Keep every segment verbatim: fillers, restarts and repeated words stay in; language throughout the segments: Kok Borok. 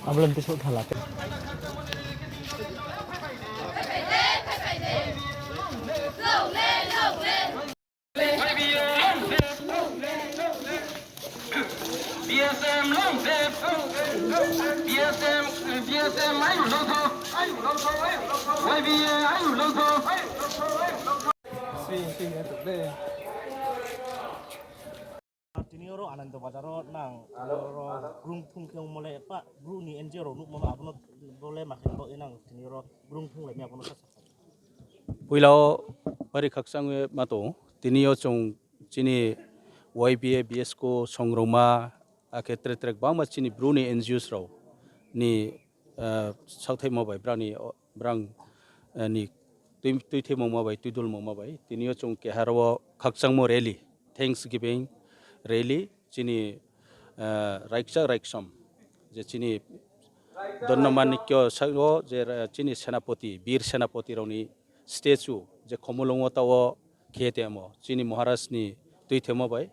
Abulem tisuk thala. B S M long live! B S M, B S M ayuk long thung! Y B A ayuk long thung! Tini oro Anando Bazar o nang oro grung thung khe wngmole pa bru ni N G O rok nukmano abono bole ma khe bo enang tini oro grung thung lai abono. Puila o bari khakchang ma tongo. Tini o chwng chini Y B A, B S K O, Songroma, akhe tre tre kwbangma chini bru ni N G Os rok ni, ah, sakthaima bai brani, brang, ah, ni twi, twithemongma bai, twidulmongma bai. Tini o chwng keha oro khakchangmo rally, Thanksgiving rally, chini, ah, raiksa raiksom, je chini Donno Manikyo salo je, ah, chini senapoti, Bir senapoti rokni statue je Khumulwngo tao khe temo chini Maharaj ni twithemo bai,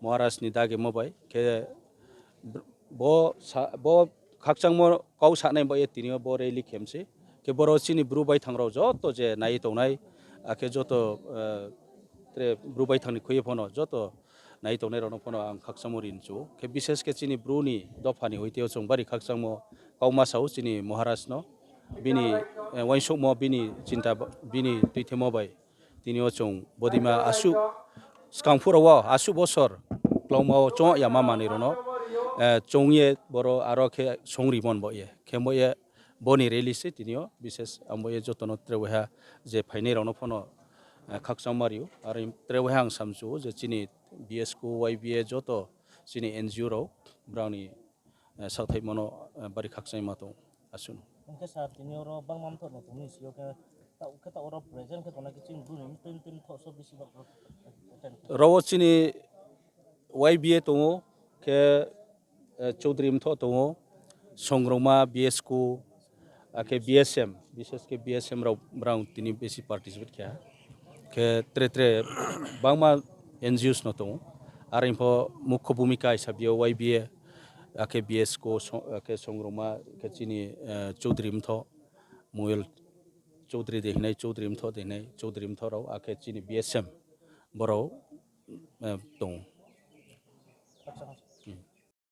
Maharaj ni dagimo bai khe bo sa-, bo khakchangmo kau sanai bai tini bo rally khe mse khe boro chini bru baithang rok joto je nai tongnai, akhe joto, eh, tre bru baithang ni khuye phano joto nai tongnai rokno phano ang khakchangmo rinchu khe bishes khe chini bru ni dopha ni hoite o chwng bari khakchangmo kau ma sao chini Maharaj no. Bini, eh, uansukmo, bini chinta, bini twithemo bai tini o chwng bodima aswk swkang phuru o aswk bosor kwlangma o chong ya ma manwi rokno, eh, chong ye boro aro khe song rimon bo ye khe bo ye boni rally se tini o bishes ang bo ye jotono tre waiha je phainai rokno phano, eh, khakchangma rio. Aro tre waiha ang samchu je chini B S K O, Y B A joto chini N G O rok brang ni eh, sakthaimano, eh, bari khakchangma tongo, aswkno. Hwnkhe sir, tini oro bangma mthok no tongmani sio khe, ta-, khe ta oro present khe tongnai khe chini bru ni mtwi mtwi mthok so bisi bak rok attend khe. Oro chini Y B A tongo, khe, eh, Chaudhary mthok tongo, Songroma, B S K O, akhe B S M, bishes khe B S M rok brang tini besi participate khe. Khe tre tre bangma N G Os no tongo. Aro info mukho bhumika hisab yo Y B A, akhe B S K O, so-, akhe Songroma, akhe chini, eh, Chaudhary mtho, Moyol Chaudhary de hinai, Chaudhary mtho de hinai, Chaudhary mtho rok, akhe chini B S M borok, eh, tongo.